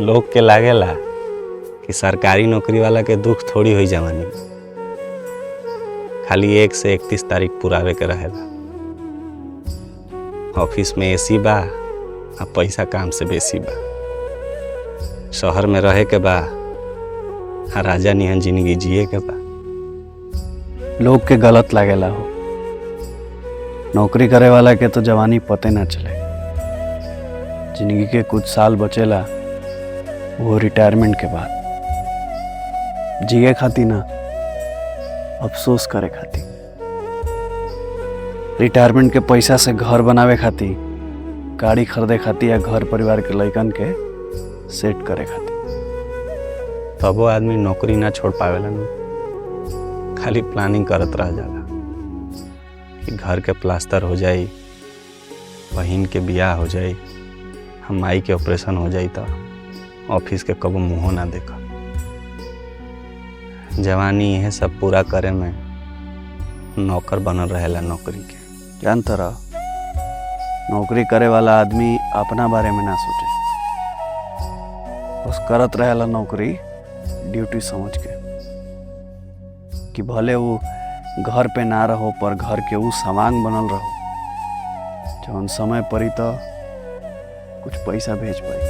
लोग के लागेला कि सरकारी नौकरी वाला के दुख थोड़ी होई जवानी में। खाली 1 से 31 तारीख पुरावे के रहेला। ऑफिस में एसी बा आ पैसा काम से बेसी बा। शहर में रहे के बा आ राजा निहन जिंदगी जिए के बा। लोग के गलत लागेला हो। नौकरी करे वाला के तो जवानी पते ना चले। जिंदगी के कुछ साल बचेला, वो रिटायरमेंट के बाद, जिए खाती ना, अफसोस करे खाती। रिटायरमेंट के पैसा से घर बनावे खाती, गाड़ी खरीदे खाती या घर परिवार के लइकन के सेट करे खाती। तबो आदमी नौकरी ना छोड़ पावेला नु। खाली प्लानिंग करत रह जाला कि घर के प्लास्टर हो जाई, बहिन के बियाह हो जाई, हम माई के ऑपरेशन हो जाई तो ऑफिस के कबो मुँहो ना देखा। जवानी यह सब पूरा करे में नौकर बनल रहेला नौकरी के। जानता रह, नौकरी करे वाला आदमी अपना बारे में ना सोचे, बस करत रहेला नौकरी ड्यूटी समझ के, कि भले वो घर पे ना रहो पर घर के ऊ सामान बनल रहो जौन समय परी तो कुछ पैसा भेज पाई।